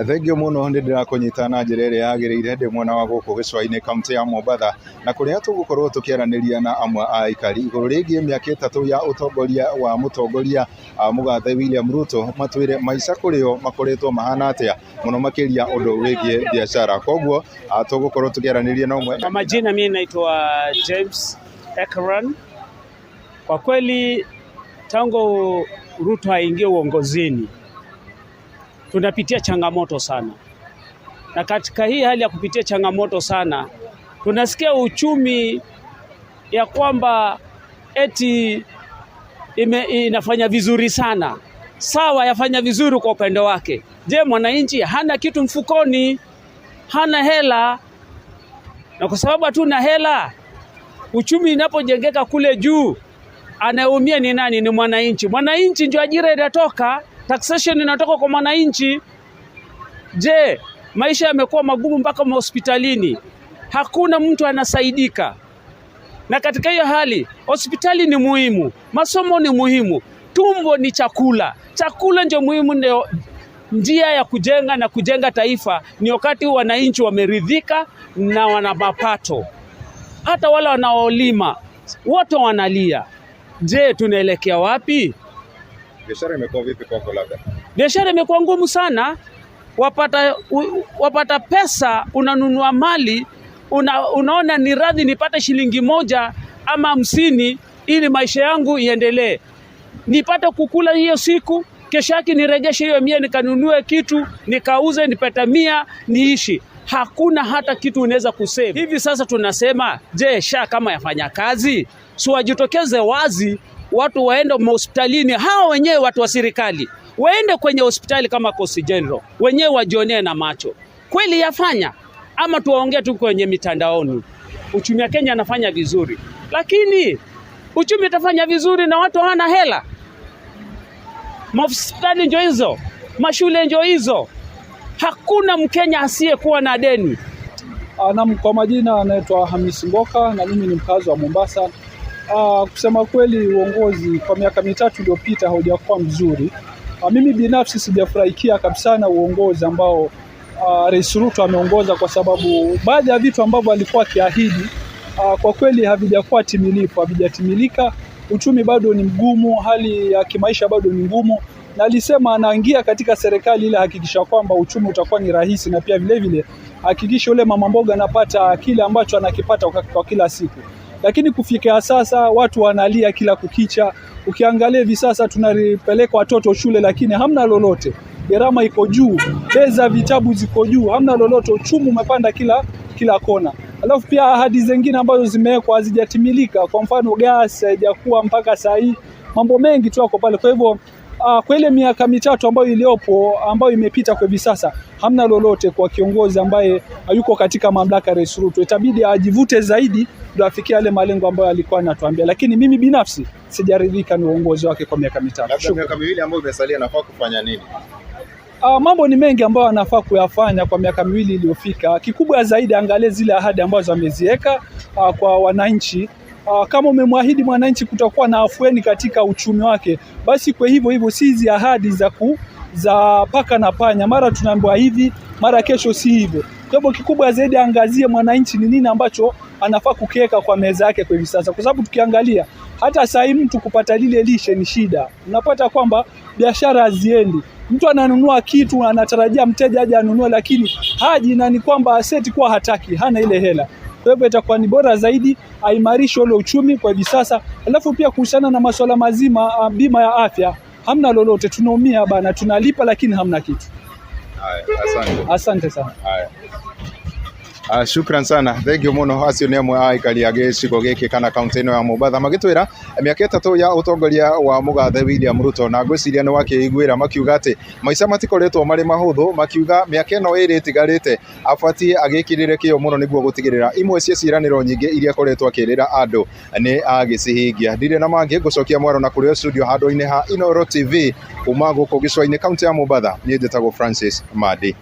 Thengiũ mũno, nĩ ndĩrakũnyita na njĩra ĩrĩa yagĩrĩire ndĩ mwena wa gũkũ gĩcũa-inĩ, kaũntĩ ya Mombatha, na kũrĩa tũgũkorwo tũkĩaranĩria na amwe a aikari igũrũ rĩgiĩ mĩaka 3 ya ũtongoria wa mũtongoria mũgathe William Ruto, matwĩre maica kũrĩ o makoretwo mahana atĩa, mũno makĩria ũndũ wĩgiĩ biacara. Koguo tũgũkorwo tũkĩaranĩria na ũmwe. Kwa majina mimi naitwa James Ekran. Kwa kweli tangu Ruto aingie uongozini tunapitia changamoto sana, na katika hii hali ya kupitia changamoto sana, tunasikia uchumi ya kwamba eti inafanya vizuri sana. Sawa, yafanya vizuri kwa upande wake. Je, mwananchi hana kitu mfukoni, hana hela, na kwa sababu hatuna hela, uchumi inapojengeka kule juu, anayeumia ni nani? Ni mwananchi. Mwananchi ndio ajira inatoka, taxation inatoka kwa mwananchi. Je, maisha yamekuwa magumu mpaka mahospitalini, hakuna mtu anasaidika. Na katika hiyo hali, hospitali ni muhimu, masomo ni muhimu, tumbo ni chakula, chakula ndio muhimu, ndio njia ya kujenga na kujenga taifa ni wakati wananchi wameridhika na wana mapato. Hata wale wanaolima wote wanalia. Je, tunaelekea wapi? Biashara imekuwa vipi kwako labda? Biashara imekuwa ngumu sana. Wapata pesa, unanunua mali, unaona ni radhi nipate shilingi 1 ama 50 ili maisha yangu iendelee, nipate kukula hiyo siku, kesho yake niregeshe hiyo 100 nikanunue kitu, nikauze, nipate 100 niishi. Hakuna hata kitu unaweza kusave. Hivi sasa tunasema, je, SHA kama yafanya kazi? Si wajitokeze wazi, watu waende hospitalini, hao wenyewe watu wa serikali waende kwenye hospitali kama Coast General, wenyewe wajionee na macho kweli yafanya, ama tuwaongee tu kwenye mitandaoni. Uchumi wa Kenya anafanya vizuri, lakini uchumi utafanya vizuri na watu hawana hela. Mahospitali ndio hizo, mashule ndio hizo. Hakuna Mkenya asiyekuwa na deni. Naam, kwa majina anaitwa Hamisi Mboka na mimi ni mkazi wa Mombasa. Kusema kweli uongozi kwa miaka 3 iliyopita haujakuwa mzuri. Mimi binafsi sijafurahikia kabisa na uongozi ambao Rais Ruto ameongoza, kwa sababu baadhi ya vitu ambavyo alikuwa akiahidi kwa kweli havijakuwa timilifu, havijatimilika. Uchumi bado ni mgumu, hali ya kimaisha bado ni ngumu, na alisema anaingia katika serikali ili hakikisha kwamba uchumi utakuwa ni rahisi, na pia vile vile hakikisha yule mama mboga anapata kile ambacho anakipata kwa kila siku. Lakini kufikia sasa watu wanalia kila kukicha. Ukiangalia hivi sasa tunapeleka watoto shule lakini hamna lolote, gharama iko juu, bei za vitabu ziko juu, hamna lolote, uchumi umepanda kila kona. Alafu pia ahadi zingine ambazo zimewekwa hazijatimilika, kwa mfano gas haijakuwa mpaka saa hii, mambo mengi tu yako pale. Kwa hivyo kwa ile miaka 3 ambayo iliyopo, ambayo imepita kwa hivi sasa, hamna lolote kwa kiongozi ambaye hayuko katika mamlaka Rais Ruto. Itabidi ajivute zaidi ndio afikie yale malengo ambayo alikuwa anatuambia. Lakini mimi binafsi sijaridhika na uongozi wake kwa miaka 3. Labda miaka 2 ambayo imesalia anafaa kufanya nini? Mambo ni mengi ambayo anafaa kuyafanya kwa miaka 2 iliyofika. Kikubwa zaidi angalie zile ahadi ambazo ameziweka kwa wananchi. Kama umemwahidi mwananchi kutakuwa na afueni katika uchumi wake, basi kwa hivyo hivyo si hizi ahadi za paka na panya, mara tunaambiwa hivi, mara kesho si hivyo. Kwa hivyo kikubwa zaidi angazie mwananchi ni nini ambacho anafaa kukiweka kwa meza yake kwa hivi sasa, kwa sababu tukiangalia hata saa hii mtu kupata lile lishe ni shida. Unapata kwamba biashara haziendi, mtu ananunua kitu anatarajia mteja aje anunue, lakini haji, na ni kwamba seti kuwa hataki, hana ile hela. Kwa hivyo itakuwa ni bora zaidi aimarishe ule uchumi kwa hivi sasa. Alafu pia kuhusiana na masuala mazima bima ya afya, hamna lolote, tunaumia bana, tunalipa lakini hamna kitu. Haya, asante. Asante sana. Haya. Shukran sana, thank you muno. Acio nĩ amwe a aikari a gĩcigo gĩkĩ kana kaunti ĩno ya Mombatha magĩtwĩra mĩaka 3 ya ũtongoria wa mũgathe William Ruto, na ngwĩciria nĩ wakĩiguĩra makiuga atĩ maica matikoretwo marĩ mahũthũ, makiuga mĩaka ĩno 2 ĩtigarĩte abatiĩ agĩkĩrĩre kĩo mũno nĩguo gũtigĩrĩra imwe cia ciĩranĩro nyingĩ iria akoretwo akĩrĩra andũ nĩ agĩcihingia. Ndirĩ na mangĩ, ngũcokia mwaro na kũrĩ o studio handũ-inĩ ha Inooro TV kuma gũkũ gĩcũa-inĩ kaunti ya Mombatha. Niĩ njĩtagwo Francis Madi.